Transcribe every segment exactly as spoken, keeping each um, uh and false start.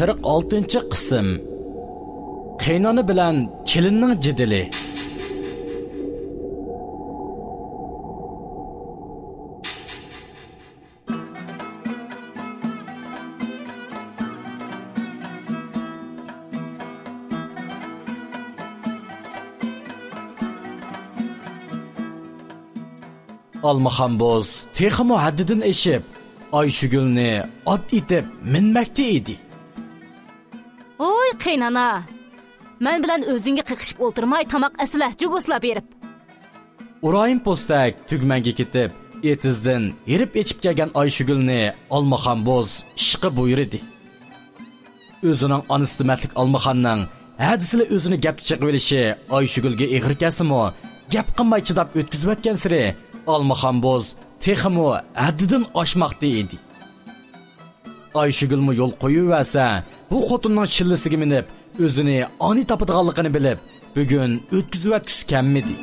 قىرىق ئالتىنچى قىسىم. قېينانا بىلەن كېلىننىڭ جېدىلى. ئالمىخان بوز تېخىمۇ ھەددىدىن ئېشىپ، ئايشۈگۈلنى ئات ئېتىپ مىنمەكتە ئىدى. ۋوي قېينانا، مەن بىلەن ئۆزۈڭگە قېقىشىپ ئولتۇرماي تاماق ئەسلە جۇگۇسلا بېرىپ. ئۇرايىم پوستەك تۈگمەنگە كېتىپ، ئېتىزدىن ھېرىپ ئېچىپ كەلگەن ئايشۈگۈلنى ئالمىخان بوز ئىشقا بۇيرۇدى. ئۆزىنىڭ ئانىسى دېمەتلىك ئالمىخاننىڭ ھەدىسىلا ئۆزىنى گەپكە چېقىۋېلىشى ئايشۈگۈلگە ئېغىر كەلسىمۇ، گەپ قىلماي چىداپ ئۆتكۈزۈۋەتكەنسېرى ئالمىخان بوز تېخىمۇ ھەددىدىن ئاشماقتا ئىدى. ئايشۈگۈلمۇ يول قويۇۋەرسە، بۇ خوتۇننىڭ شىللىسىگە مىنىپ، ئۆزىنى ئانىي تاپىدىغانلىقىنى بىلىپ، بۈگۈن ئۆتكۈزۈۋەتكۈسى كەلمىدى.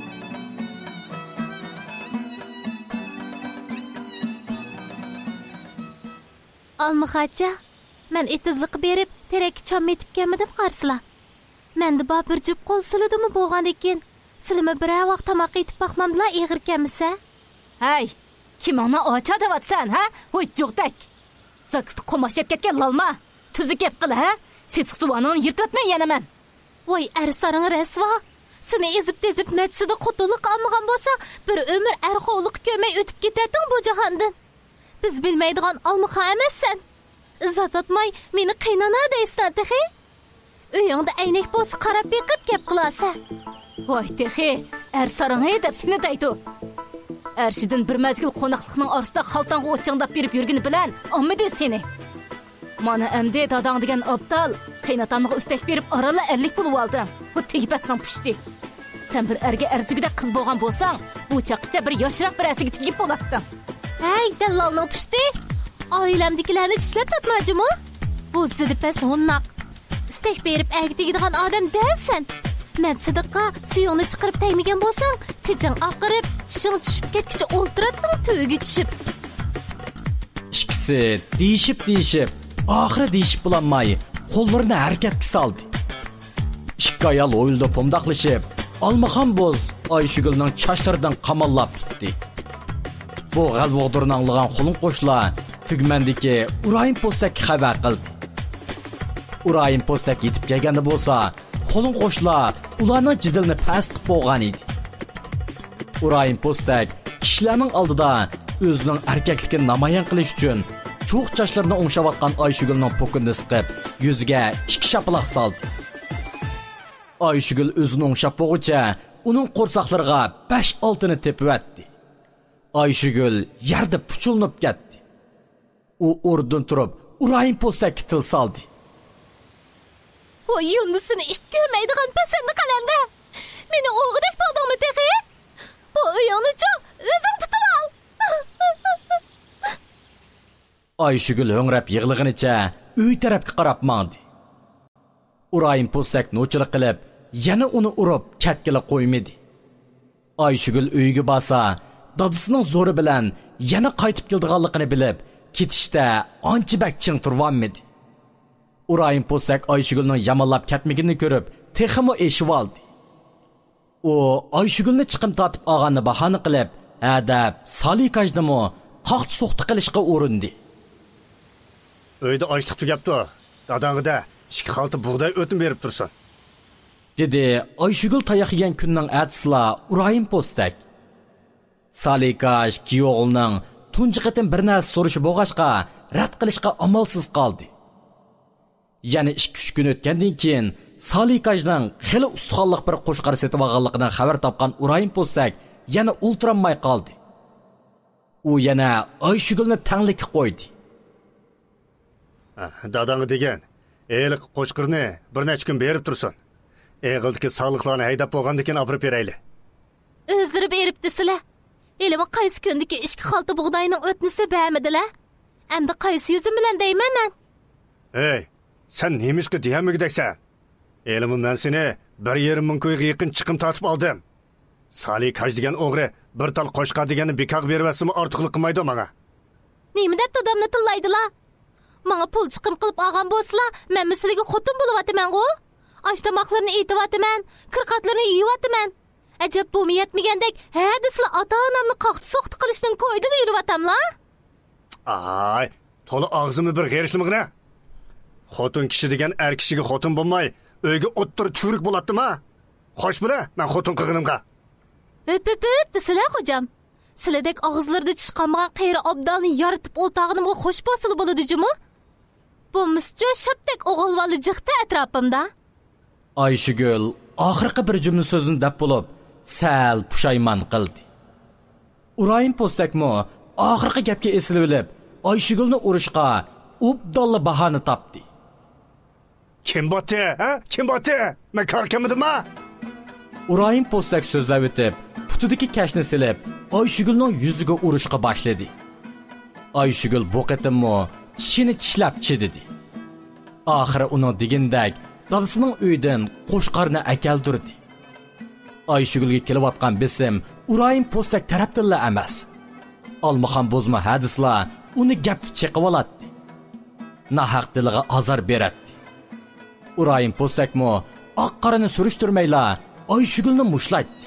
ئالمىخاچا، مەن ئېتىزلىققا بېرىپ، تېرەككە چام ئېتىپ كەلمىدىم قارىسىلا. مەندە بار بىر جۈپ قول سىلىدىمۇ بولغاندىكىن، سىلىمۇ بىرەر ۋاق تاماق ئېتىپ باقمامدىلا ئېغىر كەلمىسە. ھەي، كىمىڭنى ئاچا دەۋاتىسەن، ھە؟ ھوي جوغدەك! زاكىستا قوماش يەپ كەتكەن لالما! تۈزۈك گەپ قىل، ھە؟ سېسىق زۇۋانىڭنى يىرتىۋەتمەي يەنە مەن! ۋاي ئەرسارىڭ رەسۋا! سېنى ئېزىپ-تېزىپ نەچچىسىدە قۇتۇللۇق ئالمىغان بولسا، بىر ئۆمۈر ئەر خوۋلۇققا كۆنمەي ئۆتۈپ كېتەتتىڭ بۇ جاھاندىن. بىز بىلمەيدىغان ئالمىخان ئەمەسسەن. ئىززەت ئاتماي مېنى قېينانا دەيسەن تېخى. ئۆيۈڭدە ئەينەك بولسا قاراپ بېقىپ گەپ قىلارسەن. ۋاي تېخى، ئەرسارىڭى دەپ سېنى دەيدۇ. ئەرشىدىن بىر مەزگىل قوناقلىقنىڭ ئارىسىدا خالتاڭغا ئوت چاڭداپ بېرىپ يۈرگىنى بىلەن ئاممىدى سېنى. مانا ئەمدى داداڭ دېگەن ئابدال قېيناتامغا ئۆستەك بېرىپ ئارانلا ئەرلىك بولۇۋالدىڭ. بۇ تېگىپەسنىڭ پۇشتى. سەن بىر ئەرگە ئەرزىگۈدەك قىز بولغان بولساڭ، بۇ چاغقىچە بىر ياشراق بىر ئەرسىگە تېگىپ بولاتتىڭ. ھەي، دەللالنىڭ پۇشتى! ئائىلەمدىكىلەرنى چىشلەپ تارتما جۇمۇ! بۇ زىدىپەس ھۇنناق! ئىستەك بېرىپ ئەرگە تېگىدىغان ئادەم دەلسەن! مەن سىدىققا سۈيۈڭنى چىقىرىپ تەگمىگەن بولساڭ، چېچىڭ ئاقىرىپ، چىشىڭ چۈشۈپ كەتكۈچە ئولتۇراتتىڭ تۈۋىگە چۈشۈپ! ئىككىسى دېيىشىپ-دېيىشىپ، ئاخىرى دېيىشىپ بولالماي، قوللىرىنى ھەرىكەتكە سالدى. ئىككى ئايال ھويلىدا پومداقلىشىپ، ئالمىخان بوز ئايشۈگۈلنىڭ چاچلىرىدىن قاماللاپ تۇتتى. بۇ غەلۋە غۇدۇرنى ئاڭلىغان خۇلۇڭ قوشلار تۈگمەندىكى ئۇرايىم پوستەككە خەۋەر قىلدى. ئۇرايىم پوستەك يېتىپ كەلگەندە بولسا، خۇلۇڭ قوشلار ئۇلارنىڭ جېدىلىنى پەس قىپ بولغان ئىدى. ئۇرايىم پوستەك كىشىلەرنىڭ ئالدىدا ئۆزىنىڭ ئەركەكلىكىنى نامايان قىلىش ئۈچۈن چۇۋۇق چاچلىرىنى ئوڭشاۋاتقان ئايشۈگۈلنىڭ پوكىنىنى سىقىپ، يۈزىگە ئىككى شاپىلاق سالدى. ئايشۈگۈل ئۆزىنى ئوڭشاپ بولغۇچە ئۇنىڭ قورساقلىرىغا بەش-ئالتىنى تېپىۋەتتى. ئايشۈگۈل يەردە پۇچۇلىنىپ كەتتى. ئۇ ئورنىدىن تۇرۇپ، ئۇرايىم پوستەككە تىل سالدى. ۋاي يۇندىسىنى ئىت كۆرمەيدىغان پەسەندە قەلەندەر! مېنى ئوغرىدەك بىلدىڭمۇ تېخى؟ بۇ ئۆيۈڭنىچۇ ئۆزۈڭ تۇتۇۋال! ئايشۈگۈل ھۆڭرەپ يىغلىغىنىچە ئۆي تەرەپكە قاراپ ماڭدى. ئۇرايىم پوستەك نوچىلىق قىلىپ، يەنە ئۇنى ئۇرۇپ كەتكىلى قويمىدى. ئايشۈگۈل ئۆيىگە بارسا، دادىسىنىڭ زورى بىلەن يەنە قايتىپ كېلىدىغانلىقىنى بىلىپ، كېتىشتە ئانچە بەك چىڭ تۇرۇۋالمىدى. ئۇرايىم پوستەك ئايشۈگۈلنىڭ يامانلاپ كەتمىگىنىنى كۆرۈپ، تېخىمۇ ئېشىۋالدى. ئۇ ئايشۈگۈلنى چىقىم تارتىپ ئالغاننى باھانە قىلىپ، ھەدەپ سالىكاژنىمۇ قاقتى-سوقتى قىلىشقا ئۇرۇندى. ئۆيدە ئاشلىق تۈگەپتۇ. داداڭغا دە، ئىككى خالتا بۇغداي ئۆتنە بېرىپ تۇرسۇن. دېدى ئايشۈگۈل تاياق يېگەن كۈننىڭ ئەتىسىلا ئۇرايىم پوستەك. سالىكاژ كىيوغلىنىڭ تۇنجى قېتىم بىر نەرسە سورىشى بولغاچقا، رەت قىلىشقا ئامالسىز قالدى. يەنە ئىككى-ئۈچ كۈن ئۆتكەندىن كېيىن، سالىكاژنىڭ خېلى ئۇستىخانلىق بىر قوچقار سېتىۋالغانلىقىدىن خەۋەر تاپقان ئۇرايىم پوستەك يەنە ئولتۇرالماي قالدى. ئۇ يەنە ئايشۈگۈلنى تەڭلىككە قويدى. داداڭغا دېگىن، ھېلىقى قوچقىرنى بىر نەچچە كۈن بېرىپ تۇرسۇن. ئېغىلدىكى ساغلىقلارنى ھەيدەپ بولغاندىن كېيىن ئاپىرىپ بېرەيلى. ئۆزلىرى بېرىپتىسىلە. ھېلىمۇ قايسى كۈندىكى ئىككى خالتا بۇغداينىڭ ئۆتنىسى بەرمىدىلە. ئەمدى قايسى يۈزۈم بىلەن دەيمەن مەن؟ ھەي، سەن نېمىشقا دېيەلمىگۈدەكسەن؟ ھېلىمۇ مەن سېنى بىر يېرىم مىڭ كويغا يېقىن چىقىم تارتىپ ئالدىم. سالىكاژ دېگەن ئوغرى بىر تال قوچقار دېگەننى بىكارغا بېرىۋەتسىمۇ ئارتۇقلۇق قىلمايدۇ ماڭا. نېمە دەپ دادامنى تىللايدىلا؟ ماڭا پۇل چىقىم قىلىپ ئالغان بولسىلا، مەنمۇ سىلىگە خوتۇن بولۇۋاتىمەنغۇ؟ ئاش-تاماقلىرىنى ئېتىۋاتىمەن، كىر-قاتلىرىنى يۇيۇۋاتىمەن. ئەجەب بۇمۇ يەتمىگەندەك، ھە دېسىلا ئاتا-ئانامنى قاقتى-سوقتى قىلىشنىڭ كويىدا يۈرۈۋاتاملا؟ ئاي، تولا ئاغزىمنى بىر غېرىشلىمىغىنە. خوتۇن كىشى دېگەن ئەر كىشىگە خوتۇن بولماي، ئۆيگە ئوتتۇرا تۈۋرۈك بولاتتىما؟ خوش بولە، مەن خوتۇن قىلغىنىمغا. ھۆپ، ھۆپ، ھۆپ دېسىلە، خوجام. سىلىدەك ئاغزىلىرىدا چىش قالمىغان قېرى ئابدالنى يارىتىپ ئولتارغىنىمغا خوش بولسىلا بولىدۇ جۇمۇ. بولمىسىچۇ شاپتەك ئوغۇل بالا جىقتە ئەتراپىمدا. ئايشىگۈل ئاخىرقى بىر جۈملە سۆزنى دەپ بولۇپ، سەل پۇشايمان قىلدى. ئۇرايىم پوستەكمۇ ئاخىرقى گەپكە ئېسىلىۋېلىپ، ئايشىگۈلنى ئۇرۇشقا ئوبدانلا باھانە تاپتى. كىم باتتى، ھە؟ كىم باتتى؟ مەن كارغا كەلمىدىمما؟ ئۇرايىم پوستەك سۆزلەۋېتىپ، پۇتىدىكى كەشنى سېلىپ، ئايشىگۈلنىڭ يۈزىگە ئۇرۇشقا باشلىدى. ئايشىگۈل بۇ قېتىممۇ چىشىنى چىشلەپ چىدىدى. ئاخىرى ئۇنىڭ دېگىنىدەك دادىسىنىڭ ئۆيىدىن قوچقارنى ئەكەلدۈردى. ئايشىگۈلگە كېلىۋاتقان بېسىم ئۇرايىم پوستەك تەرەپتىنلا ئەمەس. ئالمىخان بوزمۇ ھە دېسىلا ئۇنى گەپتە چېقىۋالاتتى. ناھەق دىلىغا ئازار بېرەتتى. ئۇرايىم پوستەكمۇ ئاق-قارىنى سۈرۈشتۈرمەيلا ئايشىگۈلنى مۇشتلايتتى.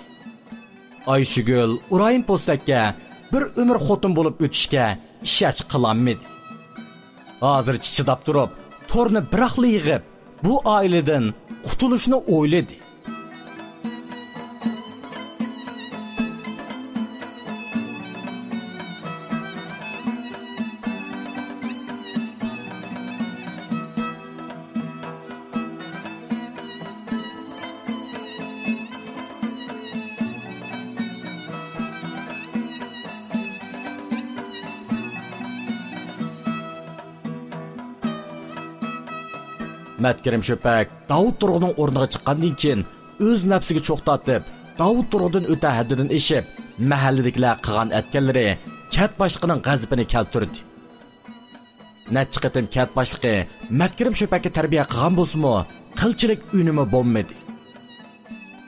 ئايشىگۈل ئۇرايىم پوستەككە بىر ئۆمۈر خوتۇن بولۇپ ئۆتۈشكە ئىشەنچ قىلالمىدى. ھازىرچە چىداپ تۇرۇپ، تورنى بىراقلا يىغىپ، بۇ ئائىلىدىن قۇتۇلۇشنى ئويلىدى. مەتكىرىم شۆپەك داۋۇت تۇرغۇننىڭ ئورنىغا چىققاندىن كېيىن، ئۆز نەپسىگە چوق تارتىپ، داۋۇت تۇرغۇدىن ئۆتە ھەددىدىن ئېشىپ، مەھەللىدىكىلەر قىلغان ئەتكەنلىرى كەنت باشلىقىنىڭ غەزىپىنى كەلتۈردى. نەچچە قېتىم كەنت باشلىقى مەتكىرىم شۆپەككە تەربىيە قىلغان بولسىمۇ، قىلچىلىك ئۈنۈمى بولمىدى.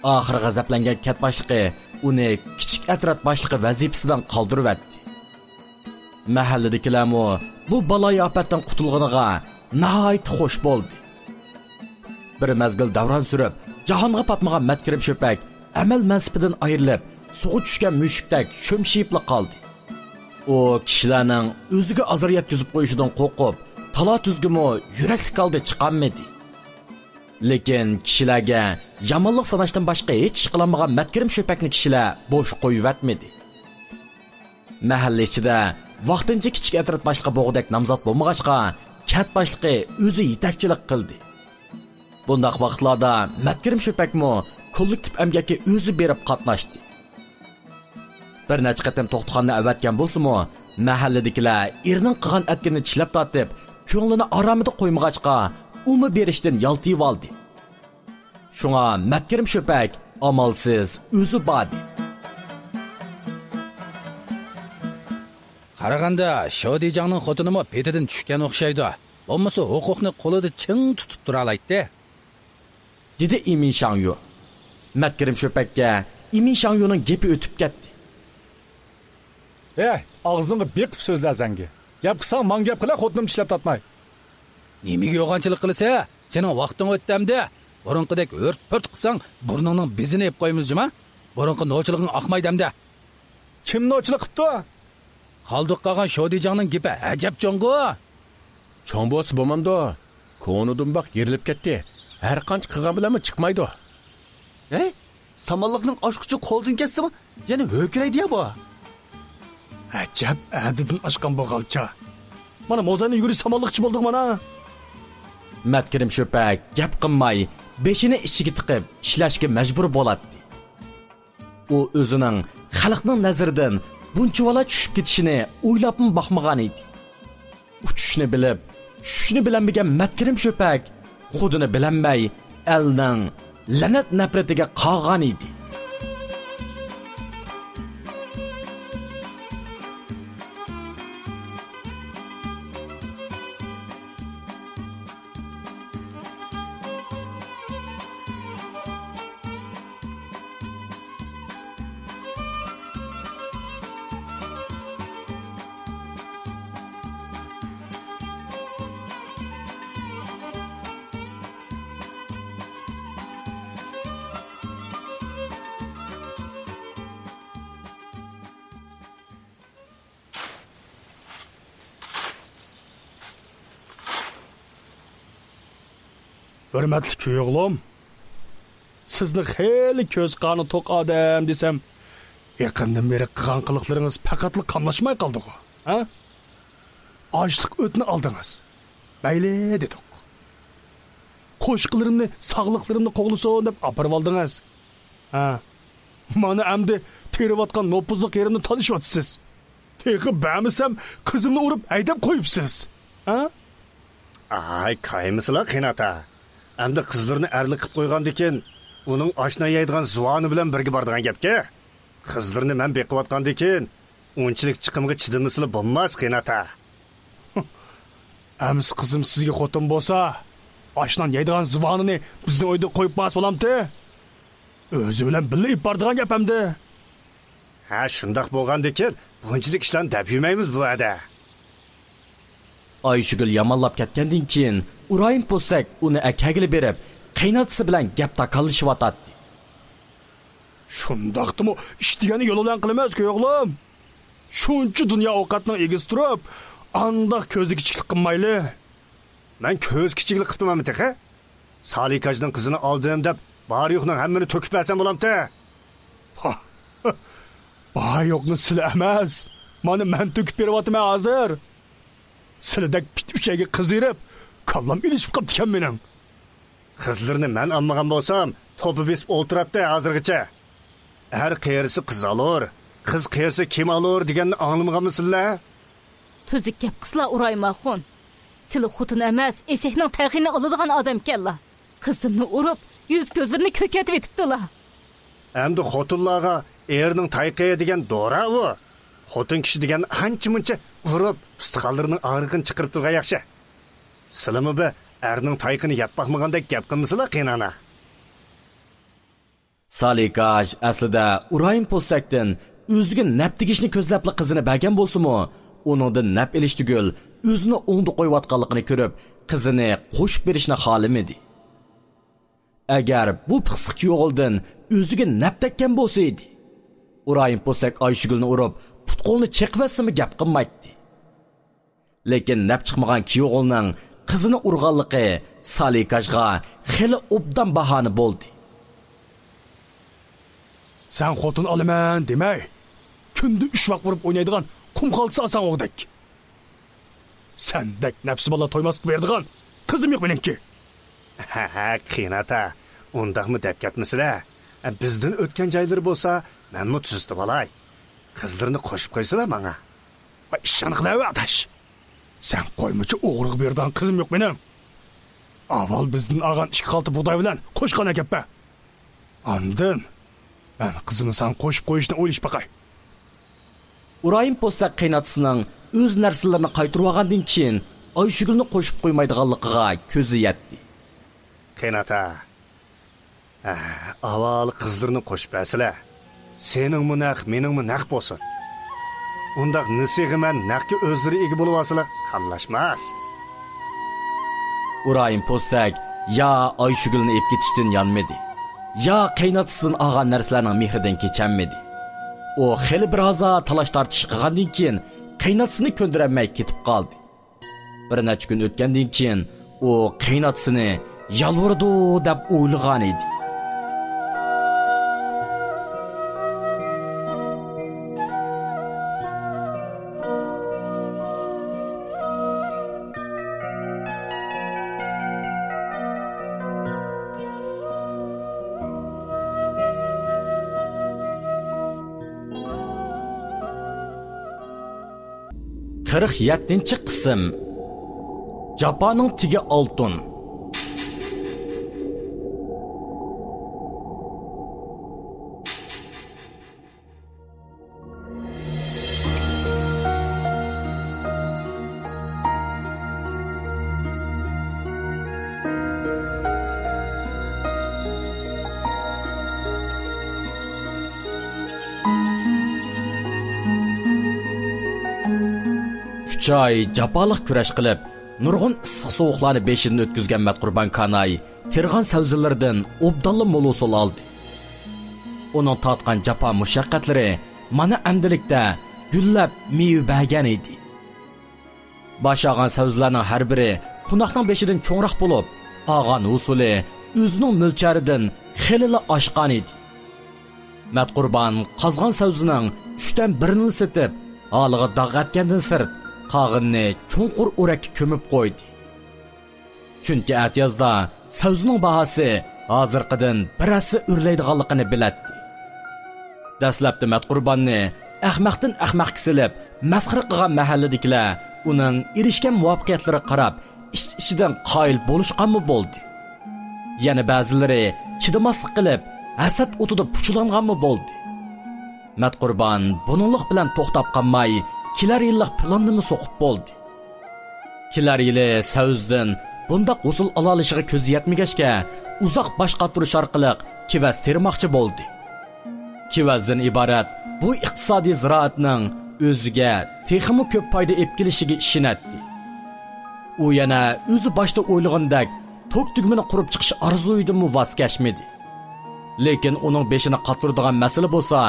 ئاخىرى غەزەپلەنگەن كەنت باشلىقى ئۇنى كىچىك ئەترەت باشلىقى ۋەزىپىسىدىن قالدۇرۇۋەتتى. مەھەللىدىكىلەرمۇ بۇ بالايىئاپەتتىن قۇتۇلغىنىغا ناھايىتى خوش بولدى. بىر مەزگىل دەۋران سۈرۈپ، جاھانغا پاتمىغان مەتكىرىم شۆپەك ئەمەل مەنسىپىدىن ئايرىلىپ، سۇغا چۈشكەن مۈشۈكتەك شۈمشىيىپلا قالدى. ئۇ كىشىلەرنىڭ ئۆزىگە ئازار يەتكۈزۈپ قويۇشىدىن قورقۇپ، تالا-تۈزگىمۇ يۈرەكلىك ھالدا چىقالمىدى. لېكىن كىشىلەرگە يامانلىق ساناشتىن باشقا ھېچ ئىش قىلالمىغان مەتكىرىم شۆپەكنى كىشىلەر بوش قويۇۋەتمىدى. مەھەللە ئىچىدە ۋاقتىنچە كىچىك ئەترەت باشلىقى بولغۇدەك نامزات بولمىغاچقا، كەنت باشلىقى ئۆزى يېتەكچىلىك قىلدى. بۇنداق ۋاقىتلاردا مەتكىرىم شۆپەكمۇ كوللېكتىپ ئەمگەككە ئۆزى بېرىپ قاتناشتى. بىر نەچچە قېتىم توختىخانىنى ئەۋەتكەن بولسىمۇ، مەھەللىدىكىلەر ئېرىنىڭ قىلغان ئەتكىنىنى چىشلەپ تارتىپ، كۆڭلىنى ئارامىدا قويمىغاچقا، ئۇمۇ بېرىشتىن يالتىيىۋالدى. شۇڭا مەتكىرىم شۆپەك ئامالسىز ئۆزى باردى. قارىغاندا، شودىجاڭنىڭ خوتۇنىمۇ پېتىدىن چۈشكەن ئوخشايدۇ. بولمىسا، ھوقۇقنى قولىدا چىڭ تۇتۇپ تۇرالايتتى. دېدى ئىمىن شاڭيۇ. مەتكىرىم شۆپەككە ئىمىن شاڭيۇنىڭ گېپى ئۆتۈپ كەتتى. ھەي، ئاغزىڭغا بېقىپ سۆزلە زەڭگى. گەپ قىلساڭ، ماڭا گەپ قىلە، خوتۇنۇمنى چىشلەپ تارتماي. نېمىگە يوغانچىلىق قىلىسەن؟ سېنىڭ ۋاقتىڭ ئۆتتى ئەمدى. بۇرۇنقىدەك ھۆرت-پۆرت قىلساڭ، بۇرنۇڭنىڭ بېزىنى ئېلىپ قويىمىز جۇما. بۇرۇنقى نوچىلىقىڭ ئاقمايدۇ ئەمدى. كىم نوچىلىق قىپتۇ؟ قالدۇق قالغان شودىجاڭنىڭ گېپى ئەجەب چوڭغۇ. چوڭ بولسا بولمامدۇ؟ كونا دۇمباق يېرىلىپ كەتتى. ھەر قانچە قىلغان بىلەنمۇ چىقمايدۇ. ھەي، سامانلىقنىڭ ئاچقۇچى قولدىن كەتسىمۇ، يەنە ھۆركىرەيدۇ يا بۇ. ئەجەب ھەددىدىن ئاشقان بۇ غالچا. مانا موزاينى يۈگۈرۈش سامانلىقچى بولدۇق مانا. مەتكىرىم شۆپەك گەپ قىلماي، بېشىنى ئىچىگە تىقىپ ئىشلەشكە مەجبۇر بولاتتى. ئۇ ئۆزىنىڭ خەلقنىڭ نەزىرىدىن بۇنچىۋالا چۈشۈپ كېتىشىنى ئويلاپمۇ باقمىغان ئىدى. ئۇچۇشنى بىلىپ، چۈشۈشنى بىلەلمىگەن مەتكىرىم شۆپەك خۇدىنى بىلەلمەي، ئەلنىڭ لەنەت نەپرىتىگە قالغان ئىدى. ھۆرمەتلىك كۈيئوغلۇم، سىزنى خېلى كۆز قانى توق ئادەم دېسەم، يېقىندىن بېرى قىلغان قىلىقلىرىڭىز پەقەتلا قاملاشماي قالدىغۇ، ھە؟ ئاشلىق ئۆتنى ئالدىڭىز، مەيلى دېدۇق. قوشقىلىرىمنى ساغلىقلىرىمنى قوغلىسۇن دەپ ئاپىرىۋالدىڭىز. ھە، مانا ئەمدى تېرىۋاتقان نوپۇزلۇق يېرىمنى تالىشىۋاتىسىز. تېخى بەرمىسەم، قىزىمنى ئۇرۇپ ھەيدەپ قويۇپسىز. ھە؟ ئاي، كايمىسىلا قېيناتا. ئەمدى قىزلىرىنى ئەرلىك قىلىپ قويغاندىكىن، ئۇنىڭ ئاشنا يەيدىغان زۇۋانى بىلەن بىرگە بارىدىغان گەپكە. قىزلىرىنى مەن بېقىۋاتقاندىكىن، ئۇنچىلىك چىقىمغا چىدىمىسىلا بولماس قېيناتا. ئەمىسە قىزىم سىزگە خوتۇن بولسا، ئاشنان يەيدىغان زۇۋانىنى بىزنىڭ ئۆيدە قويۇپ بارسا بولامتى؟ ئۆزى بىلەن بىللە ئېلىپ بارىدىغان گەپ ئەمدى. ھە، شۇنداق بولغاندىكىن، بۇنچىلىك ئىشلارنى دەپ يۈرمەيمىز بۇ ھەدە. ئايشۇگۈل يامانلاپ كەتكەندىن كېيىن، ئۇرايىم پوستەك ئۇنى ئەكەگىلى بېرىپ، قېيناتىسى بىلەن گەپ تاكاللىشىۋاتاتتى. شۇنداقتىمۇ ئىش دېگەننى يولى بىلەن قىلىمىز، كۈيئوغلۇم. شۇنچە دۇنيا ئوقەتنىڭ ئىگىسى تۇرۇپ، ئانداق كۆزى كىچىكلىك قىلمايلى. مەن كۆز كىچىكلىك قىپتىمەنمۇ تېخى؟ سالىكاجنىڭ قىزىنى ئالدىم دەپ، بار-يوقنىڭ ھەممىنى تۆكۈپ بەرسەم بولامتى؟ بار-يوقنى سىلى ئەمەس، مانا مەن تۆكۈپ بېرىۋاتىمەن ھازىر. سىلىدەك پىت ئۈچەيگە قىزىرىپ، كاللام ئېلىشىپ قاپتىكەن مېنىڭ. قىزلىرىنى مەن ئالمىغان بولسام، توپا بېسىپ ئولتۇراتتى ھازىرغىچە. ئەر قېرىسا قىز ئالۇر، قىز قېرىسا كىم ئالۇر دېگەننى ئاڭلىمىغانمۇسىلەر؟ تۈزۈك گەپ قىلسىلا ئۇرايىم ئاخۇن. سىلى خوتۇن ئەمەس، ئېشەكنىڭ تەخىيىنى ئالىدىغان ئادەمكەنلا. قىزىمنى ئۇرۇپ، يۈز-كۆزلىرىنى كۆكەرتىۋېتىپتىلا. ئەمدى خوتۇنلارغا ئېرىنىڭ تايىقى دېگەن دورا ئۇ. خوتۇن كىشى دېگەن ئانچە-مۇنچە ئۇرۇپ، ئۇستىخانلىرىنىڭ ئاغرىقىنى چىقىرىپ تۇرغان ياخشى. سىلىمۇ بىر ئەرنىڭ تايىقىنى يەپ باقمىغاندەك گەپ قىلمىسىلا قېينانا. سالىكاش ئەسلىدە ئۇرايىم پوستەكتىن ئۆزىگە نەپ تېگىشنى كۆزلەپلا قىزىنى بەرگەن بولسىمۇ، ئۇنىڭدىن نەپ ئېلىش تۈگۈل، ئۆزىنى ئوڭدا قويۇۋاتقانلىقىنى كۆرۈپ، قىزىنى قوشۇپ بېرىشنى خالىمىدى. ئەگەر بۇ پىخسىق كۈيئوغۇلدىن ئۆزىگە نەپ تەگكەن بولسا ئىدى، ئۇرايىم پوستەك ئايشۈگۈلنى ئۇرۇپ، پۇت-قولىنى چېقىۋەتسىمۇ گەپ قىلمايتتى. لېكىن نەپ چىقمىغان كۈيئوغۇلنىڭ قىزىنى ئۇرغانلىقى سالىكاژغا خېلى ئوبدان باھانە بولدى. سەن خوتۇن ئالىمەن دېمەي، كۈندە ئۈچ ۋاق ئۇرۇپ ئوينايدىغان قۇم خالتىسى ئالساڭ ئوغدەك. سەندەك نەپسى بالا تويماسقا بېرىدىغان قىزىم يوق مېنىڭكى. ھە، ھە، قېيناتا، ئۇنداقمۇ دەپ كەتمىسىلە. بىزدىن ئۆتكەن جايلىرى بولسا، مەنمۇ تۈزىتىۋالاي. قىزلىرىنى قوشۇپ قويسىلا ماڭا. ۋاي، ئىششانە قىلەۋە، ئاداش. سەن قويمىچە ئوغرىغا بېرىدىغان قىزىم يوق مېنىڭ. ئاۋۋال بىزدىن ئالغان ئىككى خالتا بۇغداي بىلەن قوشقان ئەكەپ بەر. ئاندىن مەن قىزىمنى ساڭا قوشۇپ قويۇشنى ئويلىشىپ باقاي. ئۇرايىم پوستەك قېيناتىسىنىڭ ئۆز نەرسىلىرىنى قايتۇرۇۋالغاندىن كېيىن، ئايشۈگۈلنى قوشۇپ قويمايدىغانلىقىغا كۆزى يەتتى. قېيناتا، ئاۋۋال قىزلىرىنى قوشۇپ بەرسىلە. سېنىڭمۇ نەق، مېنىڭمۇ نەق بولسۇن. ئۇنداق نېسىغا مەن نەقكە ئۆزلىرى ئىگە بولۇۋالسىلا، قاملاشماس. ئۇرايىم پوستەك يا ئايشۈگۈلنى ئېلىپ كېتىشتىن يانمىدى، يا قېيناتىسىدىن ئالغان نەرسىلەرنىڭ مېھرىدىن كېچەلمىدى. ئۇ خېلى بىر ھازا تالاش-تارتىش قىلغاندىن كېيىن، قېيناتىسىنى كۆندۈرەلمەي كېتىپ قالدى. بىر نەچچە كۈن ئۆتكەندىن كېيىن، ئۇ قېيناتىسىنى يالۋۇرىدۇ دەپ ئويلىغان ئىدى. قىرىق يەتتىنچى قىسىم. جاپانىڭ تېگى ئالتۇن. ئۈچ ئاي جاپالىق كۈرەش قىلىپ، نۇرغۇن ئىسسىق-سوغۇقلارنى بېشىدىن ئۆتكۈزگەن مەتقۇربان كاناي تېرىغان سەۋزىلىرىدىن ئوبدانلا مول ھوسۇل ئالدى. ئۇنىڭ تارتقان جاپا-مۇشەققەتلىرى مانا ئەمدىلىكتە گۈللەپ مېۋە بەرگەن ئىدى. باش ئالغان سەۋزىلەرنىڭ ھەر بىرى قوناقنىڭ بېشىدىن چوڭراق بولۇپ، ئالغان ھوسۇلى ئۆزىنىڭ مۆلچەردىن خېلىلا ئاشقان ئىدى. مەتقۇربان قازغان سەۋزىنىڭ ئۈچتىن بىرىنىلا سېتىپ، ھالىغا داغ ئەتكەندىن سىرت، قالغىنىنى چوڭقۇر ئورەككە كۆمۈپ قويدى. چۈنكى ئەتىيازدا سەۋزىنىڭ باھاسى ھازىرقىدىن بىر ھەسسە ئۆرلەيدىغانلىقىنى بىلەتتى. دەسلەپتە مەتقۇرباننى ئەخمەقتىن ئەخمەقكە سېلىپ، مەسخىرە قىلغان مەھەللىدىكىلەر ئۇنىڭ ئېرىشكەن مۇۋەپپەقىيەتلىرىگە قاراپ، ئىچ-ئىچىدىن قايىل بولۇشقانمۇ بولدى. يەنە بەزىلىرى چىدىماسلىق قىلىپ، ھەسەت ئوتىدا پۇچىلانغانمۇ بولدى. مەتقۇربان بۇنىڭلىق بىلەن توختاپ قالماي، كېلەر يىللىق پىلاننىمۇ سوقۇپ بولدى. كېلەر يىلى سەۋزىدىن بۇنداق ھوسۇل ئالالىشىغا كۆزى يەتمىگەچكە، ئۇزاق باش قاتۇرۇش ئارقىلىق كېۋەز تېرىماقچى بولدى. كېۋەزدىن ئىبارەت بۇ ئىقتىسادىي زىرائەتنىڭ ئۆزىگە تېخىمۇ كۆپ پايدا ئېلىپ كېلىشىگە ئىشىنەتتى. ئۇ يەنە ئۆزى باشتا ئويلىغىنىدەك توك تۈگمىنى قۇرۇپ چىقىش ئارزۇيىدىنمۇ ۋاز كەچمىدى. لېكىن ئۇنىڭ بېشىنى قاتۇرىدىغان مەسىلە بولسا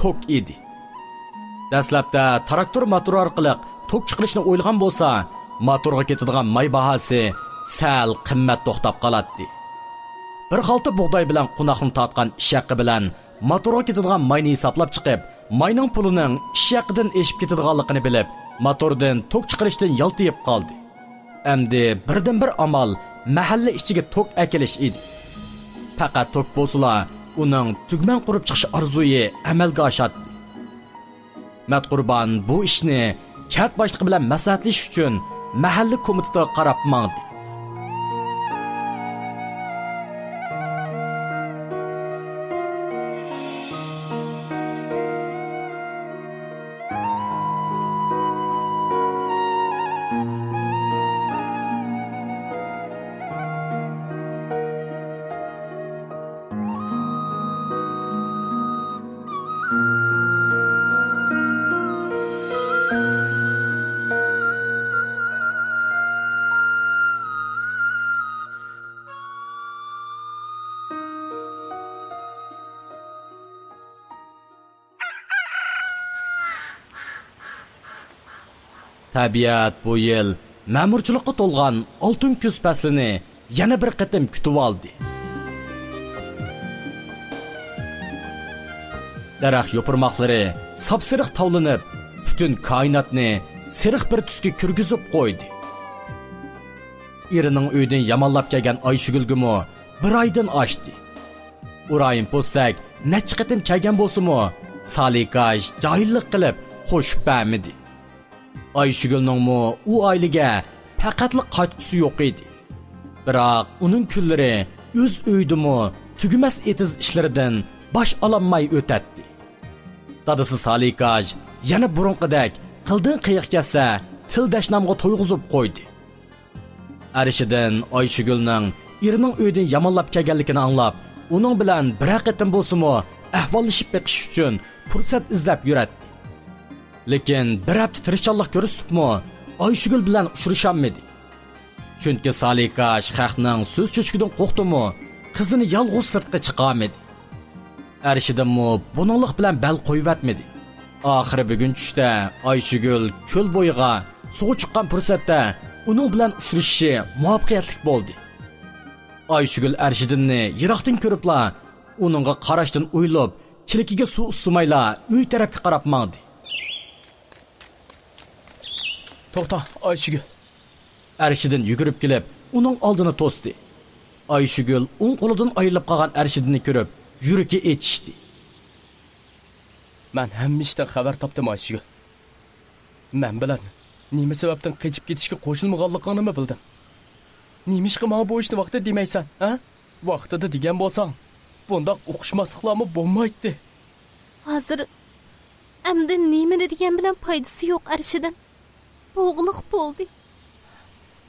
توك ئىدى. دەسلەپتە تىراكتور موتورى ئارقىلىق توك چىقىرىشنى ئويلىغان بولسا، موتورغا كېتىدىغان ماي باھاسى سەل قىممەت توختاپ قالاتتى. بىر خالتا بۇغداي بىلەن قوناقنى تارتقان ئىش ھەققى بىلەن موتورغا كېتىدىغان ماينى ھېسابلاپ چىقىپ، ماينىڭ پۇلىنىڭ ئىش ھەققىدىن ئېشىپ كېتىدىغانلىقىنى بىلىپ، موتوردىن توك چىقىرىشتىن يالتىيىپ قالدى. ئەمدى بىردىنبىر ئامال مەھەللە ئىچىگە توك ئەكېلىش ئىدى. پەقەت توك بولسىلا، ئۇنىڭ تۈگمەن قۇرۇپ چىقىش ئارزۇيى ئەمەلگە ئاشاتتى. مەتقۇربان بۇ ئىشنى كەنت باشلىقى بىلەن مەسلىھەتلىشىش ئۈچۈن مەھەللە كومىتېتىغا قاراپ ماڭدى. تەبىئەت بۇ يىل مەمۇرچىلىققا تولغان ئالتۇن كۈز پەسلىنى يەنە بىر قېتىم كۈتۈۋالدى. دەرەخ يوپۇرماقلىرى ساپسېرىق تاۋلىنىپ، پۈتۈن كائىناتنى سېرىق بىر تۈسكە كىرگۈزۈپ قويدى. ئېرىنىڭ ئۆيىدىن يامانلاپ كەلگەن ئايشۈگۈلگىمۇ بىر ئايدىن ئاشتى. ئۇرايىم پوستەك نەچچە قېتىم كەلگەن بولسىمۇ، سالىكاش جاھىللىق قىلىپ قوشۇپ بەرمىدى. ئايشۈگۈلنىڭمۇ ئۇ ئائىلىگە پەقەتلا قايتقۇسى يوق ئىدى. بىراق ئۇنىڭ كۈنلىرى ئۆز ئۆيىدىمۇ تۈگىمەس ئېتىز ئىشلىرىدىن باش ئالالماي ئۆتەتتى. دادىسى سالىكاش يەنە بۇرۇنقىدەك قىلدىن قېيىق كەتسە، تىل دەشنامغا تويغۇزۇپ قويدى. ئەرشىدىن ئايشۈگۈلنىڭ ئېرىنىڭ ئۆيىدىن يامانلاپ كەلگەنلىكىنى ئاڭلاپ، ئۇنىڭ بىلەن بىرەر قېتىم بولسىمۇ ئەھۋاللىشىپ بېقىش ئۈچۈن پۇرسەت ئىزدەپ يۈرەتتى. لېكىن بىر ھەپتە تىرىشچانلىق كۆرسىتىپمۇ ئايشۈگۈل بىلەن ئۇچرىشالمىدى. چۈنكى سالىكاش خەقنىڭ سۆز چۆچىكىدىن قورقتىمۇ، قىزىنى يالغۇز سىرتقا چىقارمىدى. ئەرشىدىنمۇ بۇنىڭلىق بىلەن بەل قويۇۋەتمىدى. ئاخىرى بۈگۈن چۈشتە ئايشۈگۈل كۆل بويىغا سۇغا چىققان پۇرسەتتە ئۇنىڭ بىلەن ئۇچرىشىشى مۇۋەپپەقىيەتلىك بولدى. ئايشۈگۈل ئەرشىدىننى يىراقتىن كۆرۈپلا، ئۇنىڭغا قاراشتىن ئويۇلۇپ، چىلىكىگە سۇ ئۇسسىمايلا ئۆي تەرەپكە قاراپ ماڭدى. توختا، ئايشۈگۈل! ئەرشىدىن يۈگۈرۈپ كېلىپ، ئۇنىڭ ئالدىنى توستى. ئايشۈگۈل ئوڭ قولىدىن ئايرىلىپ قالغان ئەرشىدىننى كۆرۈپ، يۈرىكى ئېچىشتى. مەن ھەممە ئىشتىن خەۋەر تاپتىم، ئايشۈگۈل. مەن بىلەن نېمە سەۋەبتىن قېچىپ كېتىشكە قوشۇلمىغانلىقىڭنىمۇ بىلدىم. نېمىشقا ماڭا بۇ ئىشنى ۋاقتىدا دېمەيسەن، ھە؟ ۋاقتىدا دېگەن بولساڭ، بۇنداق ئۇقۇشماسلىقلارمۇ بولمايتتى. ھازىر ئەمدى نېمىنى دېگەن بىلەن پايدىسى يوق، ئەرشىدىن. بوغۇلۇق بولدى.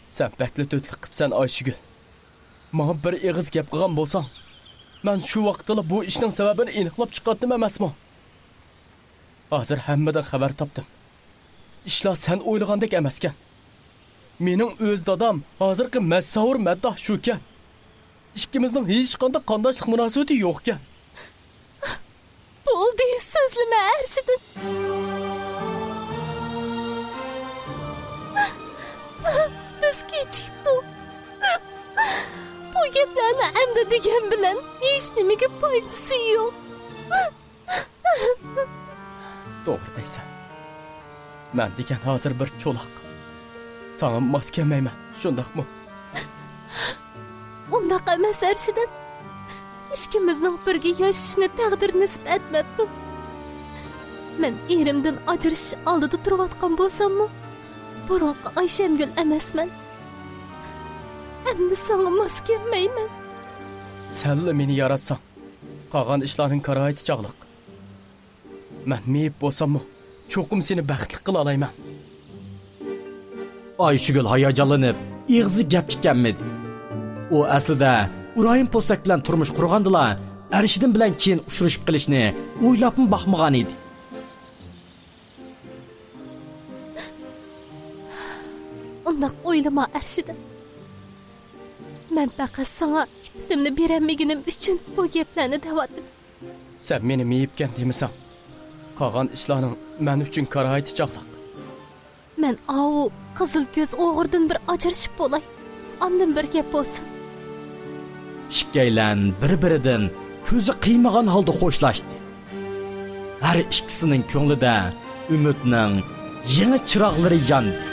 سەن بەكلا تۆتلۈك قىپسەن، ئايشۈگۈل. ماڭا بىر ئېغىز گەپ قىلغان بولساڭ، مەن شۇ ۋاقىتتىلا بۇ ئىشنىڭ سەۋەبىنى ئېنىقلاپ چىقاتتىم ئەمەسمۇ؟ ھازىر ھەممىدىن خەۋەر تاپتىم. ئىشلار سەن ئويلىغاندەك ئەمەسكەن. مېنىڭ ئۆز دادام ھازىرقى مەسساۋۇر مەدداھ شۇكەن. ئىككىمىزنىڭ ھېچقانداق قانداشلىق مۇناسىۋىتى يوقكەن. بولدى، سۆزلىمە، ئەرشىدىن. بىز كېچىكتۇق. ئەمدى دېگەن بىلەن ھېچنېمىگە پايدىسى يوق. توغرا دەيسەن. مەن دېگەن ھازىر بىر چولاق. ساڭا ماس كەلمەيمەن، شۇنداقمۇ؟ ئۇنداق ئەمەس، ئەرشىدىم. ئىككىمىزنىڭ بىرگە ياشىشىنى تەقدىر نېسىپ ئەتمەپتۇ. مەن ئېرىمدىن ئاجرىشىش ئالدىدا تۇرۇۋاتقان بولساممۇ، بۇرۇنقى ئايشەمگۈل ئەمەسمەن. ئەمدى ساڭا ماس كەلمەيمەن. سەنلا مېنى ياراتساڭ، قالغان ئىشلارنىڭ كارايىتى چاغلىق. مەن مېيىپ بولساممۇ، چوقۇم سېنى بەختلىك قىلالايمەن. ئايشىگۈل ھاياجانلىنىپ، ئېغىزى گەپكە كەلمىدى. ئۇ ئەسلىدە ئىبراھىم پوستەك بىلەن تۇرمۇش قۇرغاندىلا، ئەرشىدىن بىلەن كېيىن ئۇچرىشىپ قېلىشنى ئويلاپمۇ باقمىغان ئىدى. ئۇنداق ئويلىما، ئەرشىدىن. مەن پەقەت ساڭا ئىپپىتىمنى بېرەلمىگىنىم ئۈچۈن بۇ گەپلەرنى دەۋاتىمەن. سەن مېنى مېيىپكەن دېمىسەڭ، قالغان ئىشلارنىڭ مەن ئۈچۈن كارايىتى چاغلىق. مەن ئاۋۇ قىزىل كۆز ئوغرىدىن بىر ئاجرىشىپ بولاي. ئاندىن بىر گەپ بولسۇن. ئىككىيلەن بىر-بىرىدىن كۆزى قىيمىغان ھالدا خوشلاشتى. ھەر ئىككىسىنىڭ كۆڭلىدە ئۈمىدنىڭ يېڭى چىراغلىرى ياندى.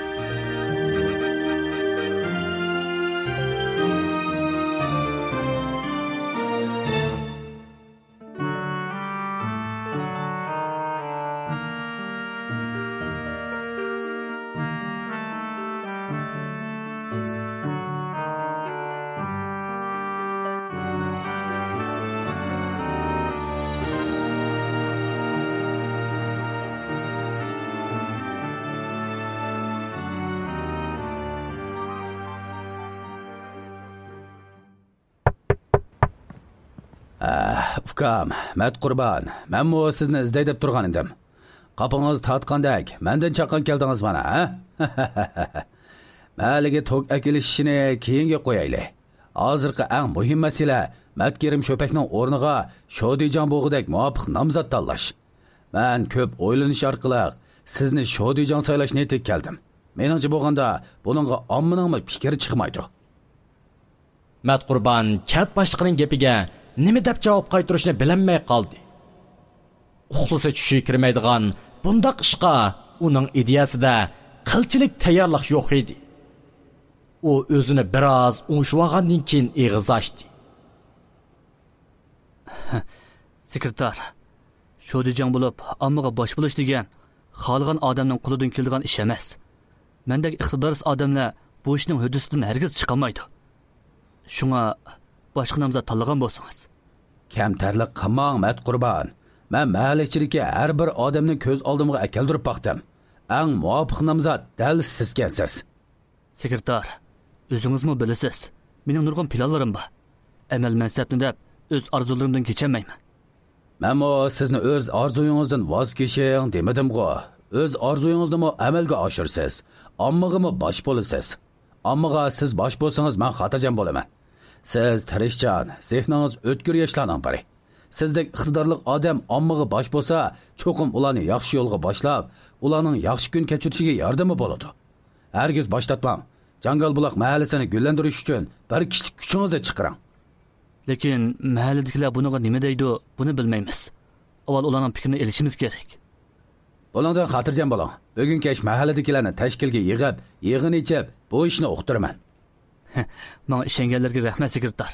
ئە، ئۇكام، مەتقۇربان، مەنمۇ سىزنى ئىزدەي دەپ تۇرغان ئىدىم. قاپىڭىز تارتقاندەك، مەندىن چاققان كەلدىڭىز مانا، ھە؟ مەھەللىگە توك ئەكېلىش ئىشىنى كېيىنگە قويايلى. ھازىرقى ئەڭ مۇھىم مەسىلە مەتكېرىم شۆپەكنىڭ ئورنىغا شودىجاڭ بوغىدەك مۇۋاپىق نامزات تاللاش. مەن كۆپ ئويلىنىش ئارقىلىق سىزنى شودىجاڭ سايلاش نىيىتىگە كەلدىم. مېنىڭچە بولغاندا، بۇنىڭغا ئاممىنىڭمۇ پىكرى چىقمايدۇ. مەتقۇربان كەنت باشلىقىنىڭ گېپىگە نېمە دەپ جاۋاب قايتۇرۇشنى بىلەلمەي قالدى. ئۇخلىسا چۈشى كىرمەيدىغان بۇنداق ئىشقا ئۇنىڭ ئىدىيەسىدە قىلچىلىك تەييارلىق يوق ئىدى. ئۇ ئۆزىنى بىر ئاز ئوڭشىۋالغاندىن كېيىن ئېغىز ئاچتى. سېكرېتار، شودىجاڭ بولۇپ، ئاممىغا باش بولۇش دېگەن خالىغان ئادەمنىڭ قولىدىن كېلىدىغان ئىش ئەمەس. مەندەك ئىقتىدارسىز ئادەملەر بۇ ئىشنىڭ ھۆددىسىدىن ھەرگىز چىقالمايدۇ. شۇڭا باشقا نامزات تاللىغان بولسىڭىز. كەمتەرلىك قىلماڭ، مەتقۇربان. مەن مەھەللە ئىچىدىكى ھەر بىر ئادەمنى كۆز ئالدىمغا ئەكەلدۈرۈپ باقتىم. ئەڭ مۇۋاپىق نامزات دەل سىزكەنسىز. سېكرېتار، ئۆزىڭىزمۇ بىلىسىز، مېنىڭ نۇرغۇن پىلانلىرىم بار. ئەمەل مەنسەپنى دەپ، ئۆز ئارزۇلىرىمدىن كېچەلمەيمەن. مەنمۇ سىزنى ئۆز ئارزۇيىڭىزدىن ۋاز كېچىڭ دېمىدىمغۇ؟ ئۆز ئارزۇيىڭىزنىمۇ ئەمەلگە ئاشۇرىسىز، ئاممىغىمۇ باش بولىسىز. ئاممىغا سىز باش بولسىڭىز، مەن خاتىرجەم بولىمەن. سىز تىرىشچان، زېھنىڭىز ئۆتكۈر ياشلارنىڭ بىرى. سىزدەك ئىقتىدارلىق ئادەم ئاممىغا باش بولسا، چوقۇم ئۇلارنى ياخشى يولغا باشلاپ، ئۇلارنىڭ ياخشى كۈن كەچۈرۈشىگە ياردىمى بولىدۇ. ھەرگىز باش تارتماڭ. جاڭگال بۇلاق مەھەللىسىنى گۈللەندۈرۈش ئۈچۈن بىر كىشىلىك كۈچىڭىزنى چىقىرىڭ. لېكىن مەھەللىدىكىلەر بۇنىڭغا نېمە دەيدۇ، بۇنى بىلمەيمىز. ئاۋۋال ئۇلارنىڭ پىكرىنى ئېلىشىمىز كېرەك. بۇنىڭدىن خاتىرجەم بولۇڭ. بۈگۈن كەچ مەھەللىدىكىلەرنى تەشكىلگە يىغىپ، يىغىن ئېچىپ، بۇ ئىشنى ئۇقتۇرىمەن. ماڭا ئىشەنگەنلەرگە رەھمەت، سېكرېتار.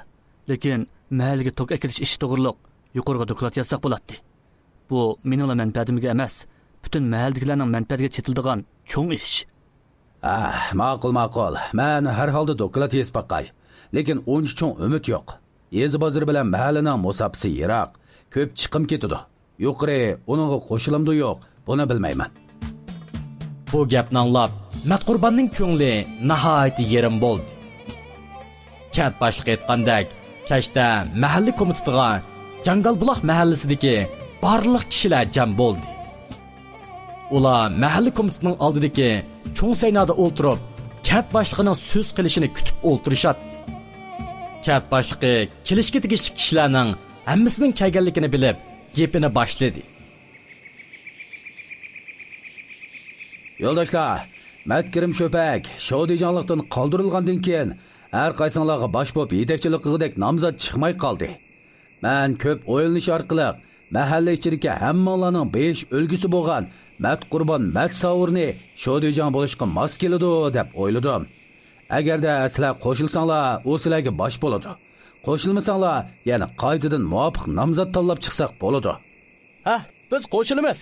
لېكىن مەھەللىگە توك ئەكېلىش ئىشى توغرۇلۇق يۇقىرىغا دوكلات يازساق بولاتتى. بۇ مېنىڭلا مەنپەئەتىمگە ئەمەس، پۈتۈن مەھەللىدىكىلەرنىڭ مەنپەئەتىگە چېتىلىدىغان چوڭ ئىش. ئاھ، ماقۇل، ماقۇل. مەن ھەر ھالدا دوكلات يېزىپ باقاي. لېكىن ئۇنچە چوڭ ئۈمىد يوق. يېزا بازىرى بىلەن مەھەللىنىڭ مۇساپىسى يىراق، كۆپ چىقىم كېتىدۇ. يۇقىرى ئۇنىڭغا قوشۇلامدۇ يوق، بۇنى بىلمەيمەن. بۇ گەپنى ئاڭلاپ، مەتقۇرباننىڭ كۆڭلى ناھايىتى يېرىم بولدى. كەنت باشلىقى ئېيتقاندەك، كەچتە مەھەللە كومىتېتىغا جاڭگالبۇلاق مەھەللىسىدىكى بارلىق كىشىلەر جەم بولدى. ئۇلار مەھەللە كومىتېتىنىڭ ئالدىدىكى چوڭ سەينادا ئولتۇرۇپ، كەنت باشلىقىنىڭ سۆز قىلىشىنى كۈتۈپ ئولتۇرۇشاتتى. كەنت باشلىقى كېلىشكە تېگىشلىك كىشىلەرنىڭ ھەممىسىنىڭ كەلگەنلىكىنى بىلىپ، گېپىنى باشلىدى. يولداشلار، مەتكىرىم شۆپەك شودىجاڭلىقتىن قالدۇرۇلغاندىن كېيىن، ھەر قايسىڭلارغا باش بولۇپ يېتەكچىلىك قىلغۇدەك نامزات چىقماي قالدى. مەن كۆپ ئويلىنىش ئارقىلىق مەھەللە ئىچىدىكى ھەممىڭلارنىڭ بېيىش ئۈلگىسى بولغان مەتقۇربان مەتساۋۇرنى شودىجاڭ بولۇشقا ماس كېلىدۇ دەپ ئويلىدىم. ئەگەردە سىلەر قوشۇلساڭلار، ئۇ سىلەرگە باش بولىدۇ. قوشۇلمىساڭلار، يەنە قايتىدىن مۇۋاپىق نامزات تاللاپ چىقساق بولىدۇ. ھە، بىز قوشۇلىمىز.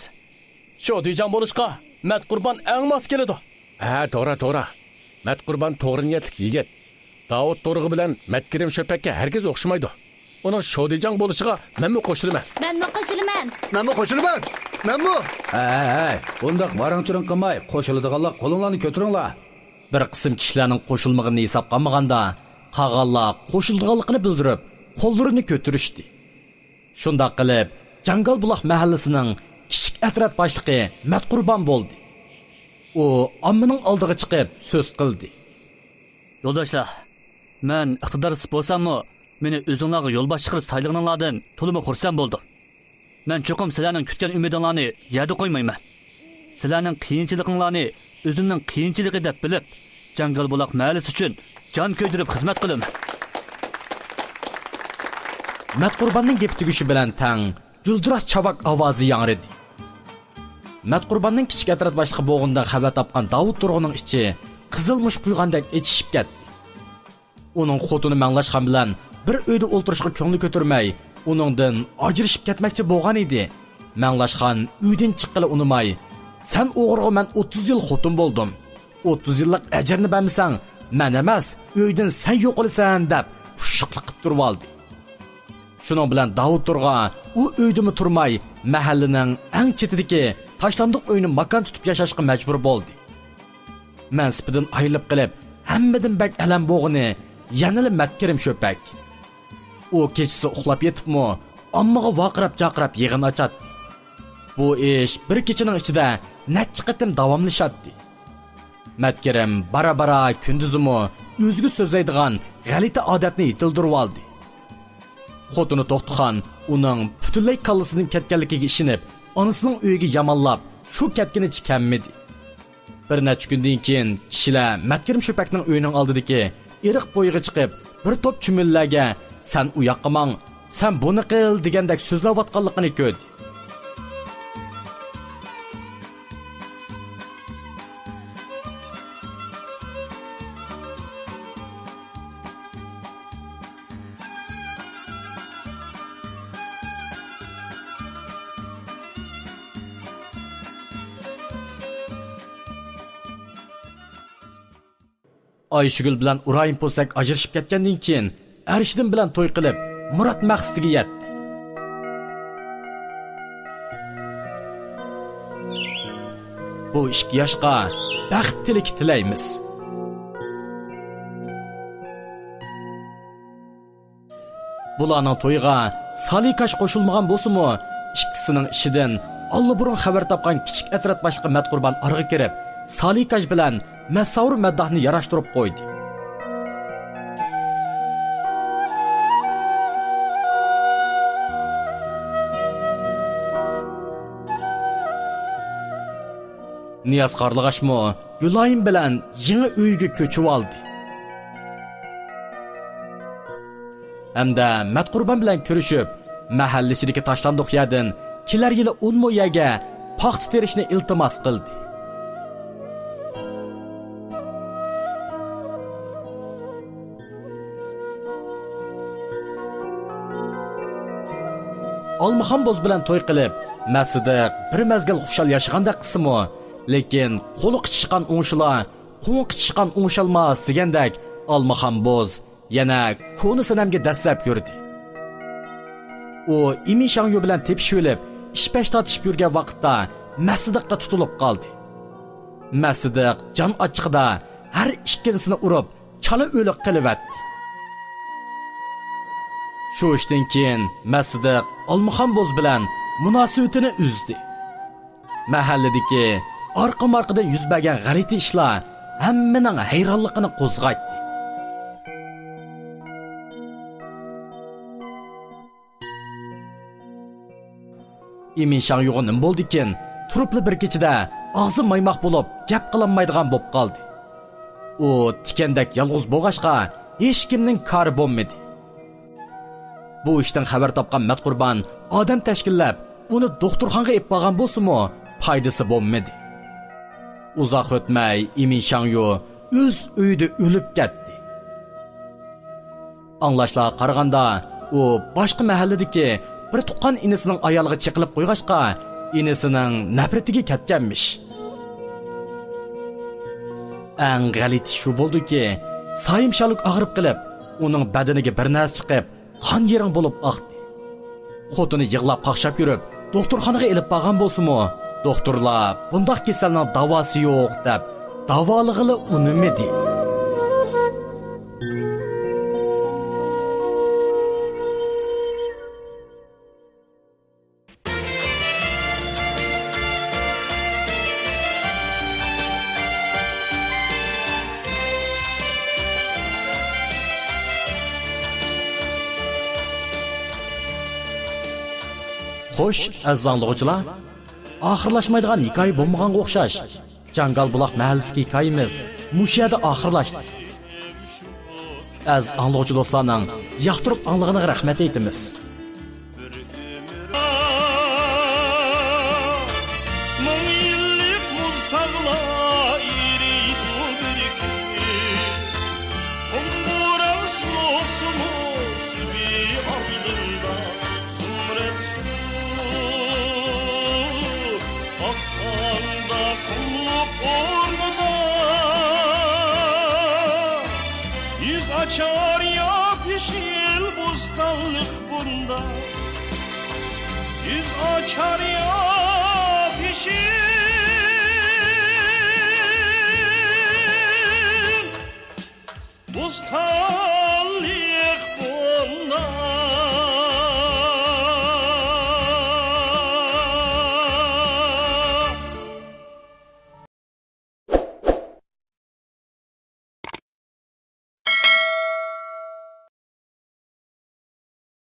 شودىجاڭ بولۇشقا مەتقۇربان ئەڭ ماس كېلىدۇ. ھە، توغرا، توغرا. مەتقۇربان توغرا نىيەتلىك يىگىت. داۋۇت تورغا بىلەن مەتكېرىم شۆپەككە ھەرگىز ئوخشىمايدۇ. ئۇنىڭ شودىجاڭ بولۇشىغا مەنمۇ قوشۇلىمەن. مەنمۇ قوشۇلىمەن. مەنمۇ قوشۇلىمەن. مەنمۇ. ھەي، ھەي، ھەي، بۇنداق ۋاراڭ-چۇرۇڭ قىلماي، قوشۇلىدىغانلار قولۇڭلارنى كۆتۈرۈڭلار. بىر قىسىم كىشىلەرنىڭ قوشۇلمىغىنىنى ھېسابقا ئالمىغاندا، قالغانلار قوشۇلىدىغانلىقىنى بىلدۈرۈپ، قوللىرىنى كۆتۈرۈشتى. شۇنداق قىلىپ، جاڭگال بۇلاق مەھەللىسىنىڭ كىچىك ئەترەت باشلىقى مەتقۇربان بولدى. ئۇ ئاممىنىڭ ئالدىغا چىقىپ سۆز قىلدى. يولداشلار، مەن ئىقتىدارسىز بولساممۇ، مېنى ئۆزۈڭلارغا يولباشچى قىلىپ سايلىغىنىڭلاردىن تولىمۇ خۇرسەن بولدۇم. مەن چوقۇم سىلەرنىڭ كۈتكەن ئۈمىدىڭلارنى يەردە قويمايمەن. سىلەرنىڭ قىيىنچىلىقىڭلارنى ئۆزۈمنىڭ قىيىنچىلىقى دەپ بىلىپ، جاڭگال بۇلاق مەھەللىسى ئۈچۈن جان كۆيدۈرۈپ خىزمەت قىلىمەن. مەتقۇرباننىڭ گېپى تۈگىشى بىلەن تەڭ گۈلدۈراس چاۋاك ئاۋازى ياڭرىدى. مەتقۇرباننىڭ كىچىك ئەترەت باشلىقى بولغىنىدىن خەۋەر تاپقان داۋۇت تۇرغۇننىڭ ئىچى قىزىل مۇش قۇيغاندەك ئېچىشىپ كەتتى. ئۇنىڭ خوتۇنى مەڭلاشخان بىلەن بىر ئۆيدە ئولتۇرۇشقا كۆڭلى كۆتۈرمەي، ئۇنىڭدىن ئاجرىشىپ كەتمەكچى بولغان ئىدى. مەڭلاشخان ئۆيدىن چىققىلى ئۇنىماي، «سەن ئوغرىغا مەن ئوتتۇز يىل خوتۇن بولدۇم. ئوتتۇز يىللىق ئەجىرنى بەرمىسەڭ، مەن ئەمەس، ئۆيدىن سەن يوقىلىسەن» دەپ پۇششۇقلۇق قىپ تۇرۇۋالدى. شۇنىڭ بىلەن داۋۇت تۇرغا ئۇ ئۆيدىمۇ تۇرماي، مەھەللىنىڭ ئەڭ چېتىدىكى تاشلاندۇق ئۆينى ماكان تۇتۇپ ياشاشقا مەجبۇر بولدى. مەنسىپىدىن ئايرىلىپ قېلىپ، ھەممىدىن بەك ئەلەم بوغىنى يەنىلا مەتكېرىم شۆپەك. ئۇ كېچىسى ئۇخلاپ يېتىپمۇ، ئاممىغا ۋارقىراپ-جارقىراپ يىغىن ئاچاتتى. بۇ ئىش بىر كېچىنىڭ ئىچىدە نەچچە قېتىم داۋاملىشاتتى. مەتكېرىم بارا-بارا كۈندۈزىمۇ ئۆزىگە سۆزلەيدىغان غەلىتە ئادەتنى يېتىلدۈرۈۋالدى. خوتۇنى توختىخان ئۇنىڭ پۈتۈنلەي كاللىسىدىن كەتكەنلىكىگە ئىشىنىپ، ئانىسىنىڭ ئۆيىگە يامانلاپ، شۇ كەتكىنىچە كەلمىدى. بىر نەچچە كۈندىن كېيىن كىشىلەر مەتكېرىم شۆپەكنىڭ ئۆيىنىڭ ئالدىدىكى ئېرىق بويىغا چىقىپ، بىر توپ چۈمۈلىلەرگە، «سەن ئۇ ياققا ماڭ، سەن بۇنى قىل» دېگەندەك سۆزلەۋاتقانلىقىنى كۆردى. ئايشىگۈل بىلەن ئۇرايىم پوسەك ئاجرىشىپ كەتكەندىن كېيىن، ئەرشىدىن بىلەن توي قىلىپ، مۇراد مەقسىتىگە يەتتى. بۇ ئىككى ياشقا بەخت تىلىكى تىلەيمىز. بۇلارنىڭ تويىغا سالىكاش قوشۇلمىغان بولسىمۇ، ئىككىسىنىڭ ئىشىدىن ئاللىبۇرۇن خەۋەر تاپقان كىچىك ئەترەت باشلىقى مەتقۇربان ئارىغا كىرىپ، سالىكاش بىلەن مەسساۋۇر مەدداھنى ياراشتۇرۇپ قويدى. نىياز قارلىغاچمۇ گۈلايىم بىلەن يېڭى ئۆيىگە كۆچۈۋالدى. ھەمدە مەتقۇربان بىلەن كۆرۈشۈپ، مەھەللە ئىچىدىكى تاشلاندۇق يەردىن كېلەر يىلى ئون مو يەرگە پاختا تېرىشنى ئىلتىماس قىلدى. ئالمىخان بوز بىلەن توي قىلىپ، مەسسىدىق بىر مەزگىل خۇشال ياشىغاندەك قىلسىمۇ، لېكىن قولى قىچىشقان ئوڭشىلار، قوڭى قىچىشقان ئوڭشالماس دېگەندەك، ئالمىخان بوز يەنە كونا سەنەمگە دەسسەپ يۈردى. ئۇ ئىمىن شاڭيۇ بىلەن تېپىشىۋېلىپ، ئىش-پەش تارتىشىپ يۈرگەن ۋاقىتتا مەسسىدىققا تۇتۇلۇپ قالدى. مەسسىدىق جان ئاچچىقىدا ھەر ئىككىلىسىنى ئۇرۇپ، چالا ئۆلۈك قىلىۋەتتى. شۇ ئىشتىن كېيىن مەسسىدىق ئالمىخان بوز بىلەن مۇناسىۋىتىنى ئۈزدى. مەھەللىدىكى ئارقا-مارقىدا يۈز بەرگەن غەلىتە ئىشلار ھەممىنىڭ ھەيرانلىقىنى قوزغايتتى. ئىمىن شاڭيۇغا نېمە بولدىكىن، تۇرۇپلا بىر كېچىدە ئاغزى مايماق بولۇپ، گەپ قىلالمايدىغان بولۇپ قالدى. ئۇ تىكەندەك يالغۇز بولغاچقا، ھېچكىمنىڭ كارى بولمىدى. بۇ ئىشتىن خەۋەر تاپقان مەتقۇربان ئادەم تەشكىللەپ، ئۇنى دوختۇرخانىغا ئېلىپ بارغان بولسىمۇ، پايدىسى بولمىدى. ئۇزاق ئۆتمەي ئىمىن شاڭيۇ ئۆز ئۆيىدە ئۆلۈپ كەتتى. ئاڭلاشلارغا قارىغاندا، ئۇ باشقا مەھەللىدىكى بىر تۇغقان ئىنىسىنىڭ ئايالىغا چېقىلىپ قويغاچقا، ئىنىسىنىڭ نەپرىتىگە كەتكەنمىش. ئەڭ غەلىتىسى شۇ بولدىكى، سايىم شالۇك ئاغرىپ قېلىپ، ئۇنىڭ بەدىنىگە بىر نەرسە چىقىپ، قان يىرىڭ بولۇپ ئاقتى. خوتۇنى يىغلاپ قاقشاپ يۈرۈپ، دوختۇرخانىغا ئېلىپ بارغان بولسىمۇ، دوختۇرلار بۇنداق كېسەلنىڭ داۋاسى يوق، دەپ داۋالىغىلى ئۇنىمىدى. خوش، ئەزىز ئاڭلىغۇچىلار، ئاخىرلاشمايدىغان ھېكايە بولمىغانغا ئوخشاش، جاڭگال بۇلاق مەھەللىسىدىكى ھېكايىمىز مۇشۇ يەردە ئاخىرلاشتى. ئەزىز ئاڭلىغۇچى دوستلارنىڭ ياقتۇرۇپ ئاڭلىغىنىغا رەھمەت ئېيتىمىز. مىڭ يىللىق مۇز تاغلار ئېرىيدۇ بىر كۈنى. قۇم بوران سوقسىمۇ سۈيى ئالدىمدا، زۇمرەت سۇ ئاققاندا قۇملۇق ئورنىدا، يۈز ئاچار ياپيېشىل بوستانلىق بۇندا، يۈز ئاچار ياپيېشىل بوستانلىق